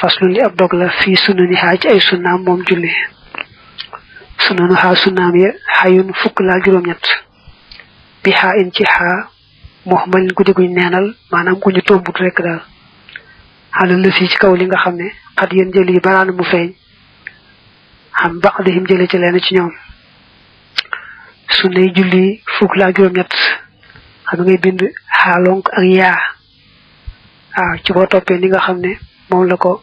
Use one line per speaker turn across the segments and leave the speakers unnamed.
faslu li ab dog la fii sunani xaa ci ay sunnaam moom julli sunanu xaa sunnaam ya xayun fukk laa juróom-ñett bi xaa in ci xaa muhmalin ku diguñ neenal maanaam ku ñu tombut rek daal xalal la si ci kaw li nga xam ne xat yéen jël yi baraana mu feeñ xam ba'dihim jële ci leen ci ñoom sunnay julli fukk laa juróom-ñett xam ngay bind xaalonk ak yaa waaw ci boo toppee ni nga xam ne moom la ko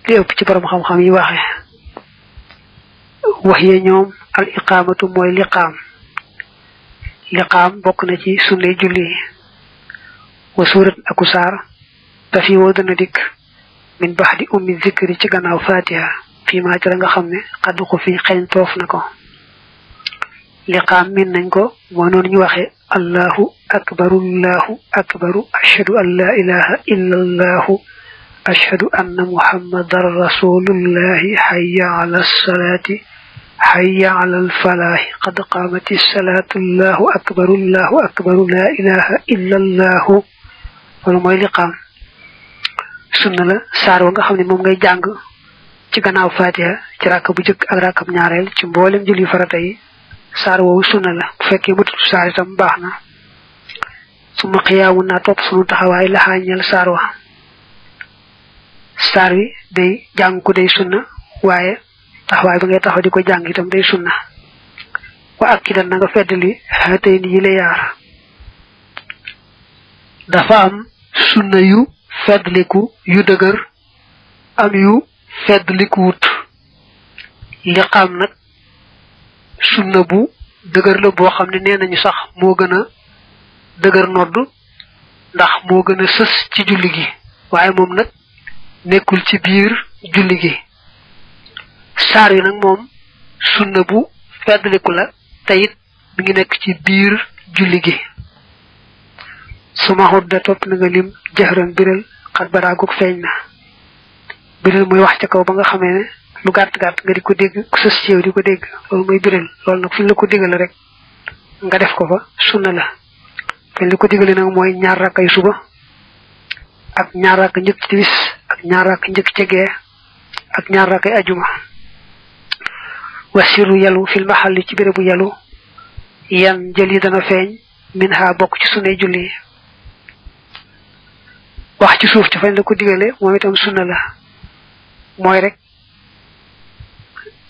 li ëpp ci borom xam-xam yi waxe wax ye ñoom al iqaamatu mooy liqaam bokk na ci sunnay julli wa suurat aku saar dafi woo dana dikk min bax di ummi zikri ci gannaaw fatiha fii maa ci la nga xam ne xaddu ko fi xeeñ toof na ko liqaam min nañ ko moo noonu ñu waxe allahu akbaru ashhadu an la ilaha illa allahu ashhadu anna muhammadan rasulullahi hayya ala salaati hayya ala alfalaahi qad qaamati salaatu allahu akbaru la ilaha illa allahu loolu mooy liqaam sunna la saar wa nga xam ne moom ngay jàng ci gannaaw fatiha ci ràkk bu jëkk ak ràkkab ñaareel ci mboolem julli farata yi saar woowu sunna la bu fekkee matut saar itam baax na su ma xiyaamu naa topp sunu taxawaay laxaañeel saar wa saar wi day jàng ko day sunna waaye taxawaay ba ngay taxaw di ko jàng itam day sunna wa ak ki dan na nga feddali xaatay ni yi la yaar dafa am sunna yu feddliku yu dëgër am yu feddliku wut liqaam nag sunna bu dëgër la boo xam ne nee nañu sax moo gën a dëgër nodd ndax moo gën a sës ci julli gi waaye moom nag nekkul ci biir julli gi saar yi nag moom sunna bu feddliku la te it mi ngi nekk ci biir julli gi suma xudda topp na nga lim jaxran biral xat baraagug feeñ na biral mooy wax ca kaw ba nga xamee ne lu gàtt-gàtt nga di ko dégg ku sës ci yow di ko dégg loolu mooy biral loolu nag fu ñu la ko digale rek nga def ko fa sunna la fañ la ko digale nag mooy ñaar rakkay suba ak ñaar rakk njëkk ci timis ak ñaar rakk njëkk ci gee ak ñaar rakkay ajuma wasiru yalu fil mahalli ci bérébu yalu yan jël yi dana feeñ min ha bokk ci sunnay julli wax ci suuf ci fañ la ko digale moom itam sunna la mooy rek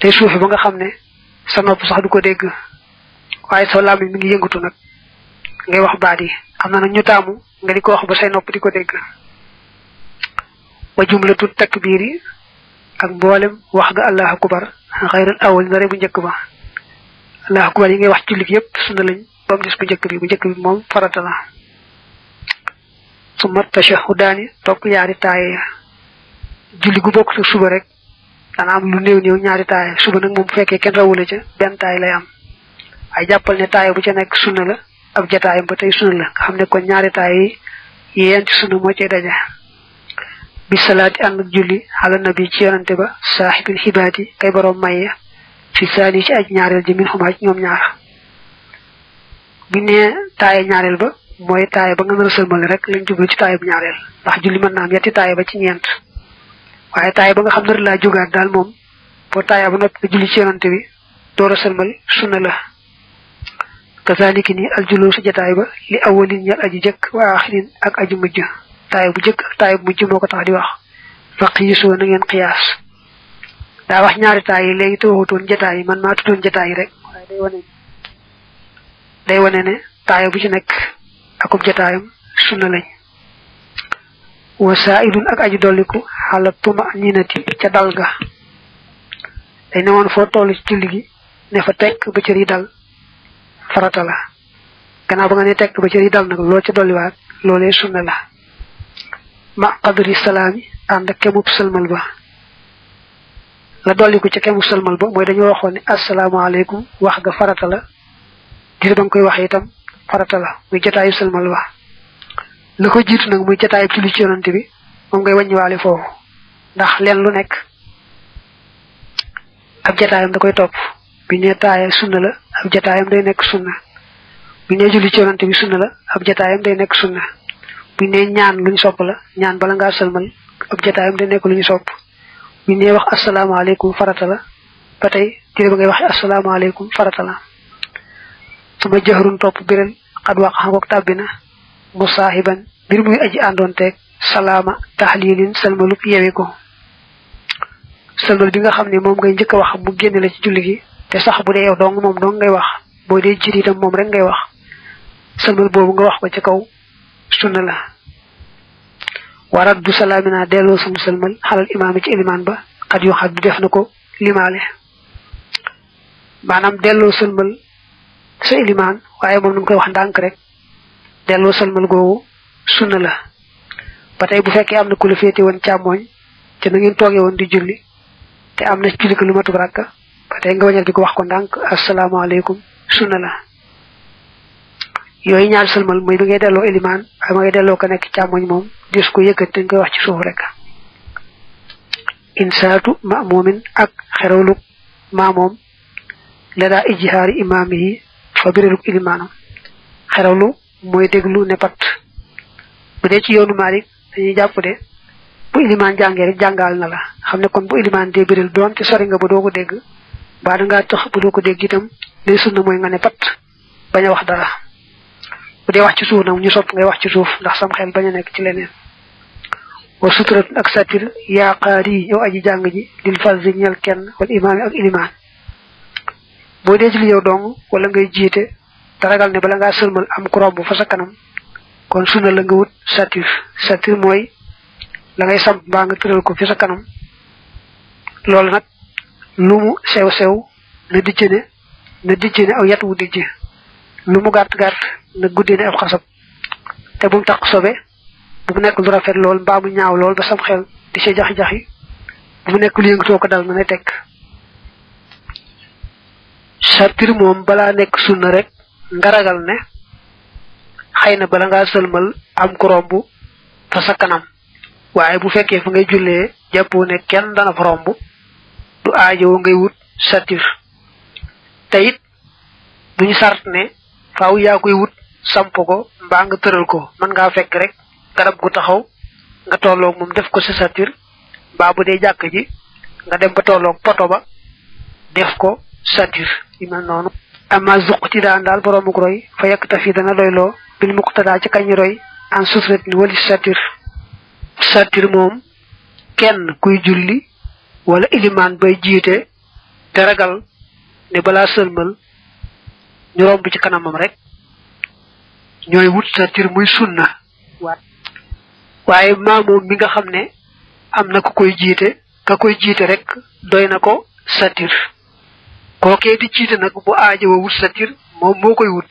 tey suufi ba nga xam ne sa nopp sax du ko dégg waaye sa làmmiñ mi ngi yëngatu nag ngay wax baat yi am na nag ñu taamu nga di ko wax ba say nopp di ko dégg wa jumlatu takbiir yi ak mboolem wax ga allahu akbar xayral awal na rek bu njëkk ba allahu akbar yi ngay wax jullit yépp sunna lañ ba mu des bu njëkk bi moom farata la su mat tashahudaani topp yaari taaye julli gu bokk suba rek dana am lu néew ñaari taaye suba nag moom bu fekkee kenn rawule ca benn taay lay am waaye jàppal ne taaye bu ca nekk sunna la ab jataayam ba tey sunna la nga xam ne kon ñaari taaye yi yéen ci sunna moo cay daje bi salaati ànd ak julli ala nabi ci yonante ba saaxibil xibaati kay boroom maye fi saani ci aj ñaareel ji min xumaa ci ñoom ñaar bi ne taaye ñaareel ba mooy taaye ba nga nar a sëlmale rek lañ jublu ci taaye bu ñaareel ndax julli mën naa am yetti taaye ba ci ñeent waaye taaye ba nga xam ne laa jógaat daal moom boo taaye ba noppi nga julli ci yonante bi door a sëlmal sunna la kazaliki ni aljuloo su jataay ba li awalin ñal aji jëkk wa axirin ak aju mujj taaye bu jëkk ak taaye bu mujj moo ko tax di wax faqiisoo na ngeen xiyaas daa wax ñaari taaye yi léegi te waxutoon jataay yi man maa tuddoon jataay yi rek waaye day wane ne taaye bu ci nekk akub jataayam sunna lañ wasaa'ilun ak aji dolliku xala tuma ninati ca dal ga day ne woon foo toll ci julli gi ne fa tekk ba cër yi dal farata la gannaaw ba nga ne tekk ba cër yi dal nag loo ca dolliwaat loolee sunna la ma qadri salaami ànd ak kemub sëlmal ba la dolliku ca kemub sëlmal ba mooy dañoo waxoon ne asalaamaaleykum wax ga farata la dir ba nga koy wax itam farata la muy jotaayu sëlmal ba la ko jiitu nag muy jotaayu julli ci yonante bi moom ngay wàññiwaale foofu ndax leen lu nekk ab jotaayam da koy topp bi ne taaye sunna la ab jotaayam day nekk sunna bi ne julli ci yonante bi sunna la ab jotaayam day nekk sunna bi ne ñaan luñ sopp la ñaan bala ngaa sëlmal ab jotaayam da nekk lu ñu sopp bu ñe wax asalaamaaleykum farata la ba tey téere ba ngay wax asalaamaaleykum farata la suma jahrun topp biral xad wax xangook tàbbina musaahiban bir muy aji àndoonteeg salaama tahlilin salmalub yewi ko salmal bi nga xam ne moom ngay njëkk a wax mu génne la ci julli gi te sax bu dee yow dong moom dong ngay wax boo dee jiit itam moom rek ngay wax salmal boobu nga wax ko ci kaw sunna la warat bu salaamina delloo sama salmal xalal imaam ci ilimaan ba xat yoo xam bi def na ko limaale maanaam delloo salmal sa ilimaan waaye moom nu koy wax ndànk rek delloo salmal googu sunna la ba tey bu fekkee am na ku la féete woon càmmooñ te na ngeen toogee woon di julli te am na julli ko lu matug rakka ba tey nga wañal di ko wax ko ndànk asalaamaaleykum sunna la yooyu ñaar salmal mooy bi ngay delloo ilimaan ak ma ngay delloo ko nekk càmmooñ moom dis ko yëkkat dañ koy wax ci suuf rek insaatu ma'mumin ak xerawlu maamoom la daa ijhaari imaamihi fa biraluk ilimaanam xerawlu mooy déglu ne pat bu dee ci yoonu Maalik dañuy jàpp de bu ilimaan jàngee rek jàngal na la xam ne kon bu ilimaan dee biral doon te sori nga ba doo ko dégg ba da ngaa tax bu doo ko dégg itam lay sunna mooy nga ne pat bañ a wax dara bu dee wax ci suuf nag ñu sopp ngay wax ci suuf ndax sam xel bañ a nekk ci leneen wa suturat ak satir yaa qaari yow aji jàng ji lil fasi ñel kenn wala imaam ak ilimaan boo dee ci li yow dong wala ngay jiite te ragal ne bala ngaa sëlmal am ku romb fa sa kanam kon sunna la nga wut satir mooy la ngay samp mbaa nga tëral ko fi sa kanam loolu nag lu mu sew sew na dijjene aw yat wu dijje lu mu gàtt gàtt na guddee ne ab xasab te bu mu tax sobe bu mu nekk lu rafet lool mbaa mu ñaaw lool ba sam xel di ci jaxi-jaxi bu mu nekk lu yëngatoo ko dal na ne tekk satir moom balaa nekk sunna rek nga ragal ne xëy na bala ngaa sëlmal am ku romb fa sa kanam waaye bu fekkee fa ngay jullee jàppoo ne kenn dana fa romb du aajowoo ngay wut satir te it duñu sart ne faaw yaa koy wut samp ko mbaa nga tëral ko mën ngaa fekk rek garab gu taxaw nga tolloog moom def ko sa satir mbaa bu dee jàkk ji nga dem ba tolloog poto ba def ko satir yi mel noonu ama zuq ci daan daal boroomuk roy fa yekk tafi dana doyloo bil muqtada ci kañ roy en sutret ni wali satir moom kenn kuy julli wala ilimaan bay jiite te ragal ne balaa sëlmal ñu romb ci kanamam rek ñooy wut satir muy sunna waaye maamoom mi nga xam ne am na ku koy jiite ka koy jiite rek doy na ko satir kookee di jiite nag bu aajo wa wut satir moom moo koy wut